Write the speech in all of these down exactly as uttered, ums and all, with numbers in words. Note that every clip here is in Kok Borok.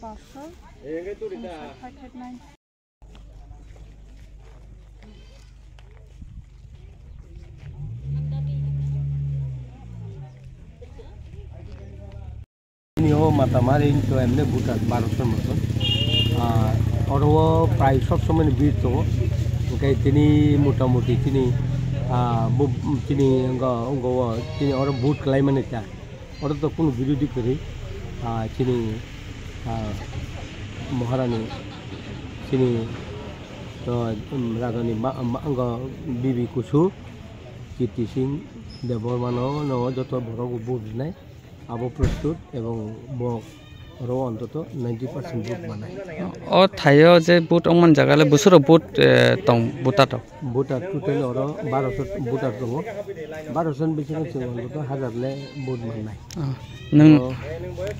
পাঁচশো, ছয় thirty nine. Ni o mata mari to emne buta baro son moton. Ah, oro o prai sob somoi ni bir tongo. Hingke tini mota moti tini, ah, bu, tini wngka, wngka o tini oro but kalai mani ta. Oro to kunu birodi kwrwi, ah, chini, ah, Maharani, chini to, um, rajani ma, ma, wngka bibi kusu, Kirti Singh Debbarma no, no joto borok bo vote rinai, abo prostut ebong bo oro ontoto ninety percent vote manai. O thaio je vote wngmani jaga le busuro vote, eh, tong, voter rok. Voter total oro baro sho voter tongo. Baro sho ni bisingo chwng ontoto hajar le vote mannai. Ah, nwng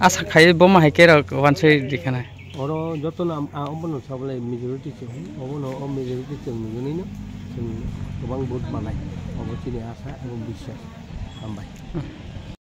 asa khai bo ma hai khe rok wansoi rikha nai. Oro joto no am, a, obono sablai majority chwng, obono o majority chwng nugwi no chwng kwbang vote mannai. Obo chini asa ebong biswas. Hambai.